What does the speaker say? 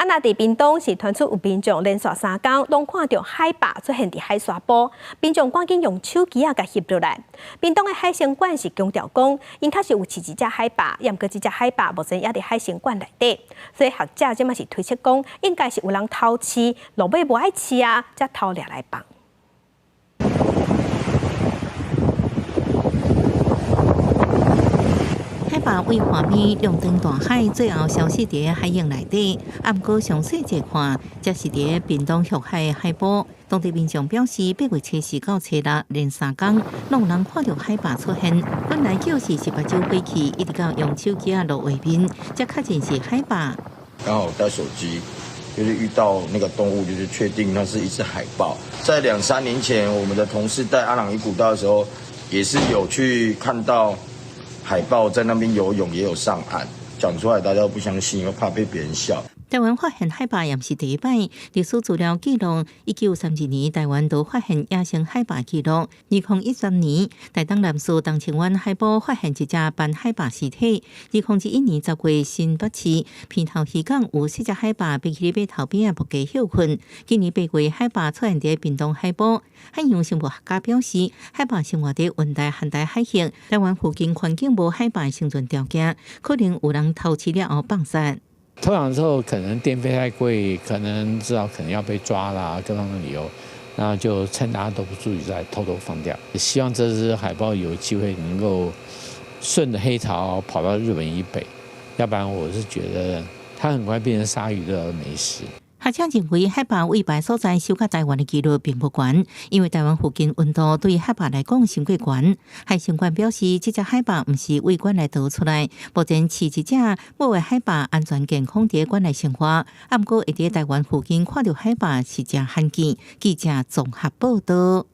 啊，若佇屏東是傳出有民眾連續三工攏看著海豹出現佇海沙埔，民眾趕緊用手機仔共翕落來。屏東的海生館是強調講，𪜶確實有飼一隻海豹，毋過這隻海豹目前猶佇海生館內底，所以學者這馬是推測講，應該是有人偷飼，落尾無愛飼啊，才偷掠來放。海豹對畫面龍登大海，最後消失佇海湧內底。啊，毋過詳細一看，這是佇屏東玉海海埔。當地民眾表示，8月初四到初六連三工，攏有人看著海豹出現。本來就是18走火去，一直到用手機仔錄畫面，才確認是海豹。剛好帶手機，就是遇到那個動物，就是確定那是一隻海豹。在兩三年前，我們的同事帶阿朗壹古道的時候，也是有去看到海豹在那邊游泳，也有上岸。講出來大家都不相信，因為怕被別人笑。台灣發現海豹也毋是第一擺，歷史資料記錄，1932年台灣都發現野生海豹紀錄。2013年，台東南勢東清灣海埔發現一隻斑海豹屍體。2021年10月，新北市鼻頭漁港有四隻海豹被棄佇碼頭邊仔木架歇睏。今年8月，海豹出現佇屏東海埔。海洋生物學家表示，海豹生活佇溫帶寒帶海域，台灣附近環境無海豹生存條件，可能有人偷飼了後放殺。偷養之後，可能電費太貴，可能知道可能要被抓啦，各方的理由，那就趁大家都不注意，再偷偷放掉。希望這隻海豹有機會能夠順著黑潮跑到日本以北，要不然我是覺得它很快變成鯊魚的美食。學者認為，海豹餵排所在收較台灣的幾率並不懸，因為台灣附近溫度對海豹來講傷過懸。海生館表示，這隻海豹毋是對館內逃出來，目前飼一隻母的海豹安全健康佇館內生活。啊，毋過會佇台灣附近看著海豹是誠罕見。記者綜合報導。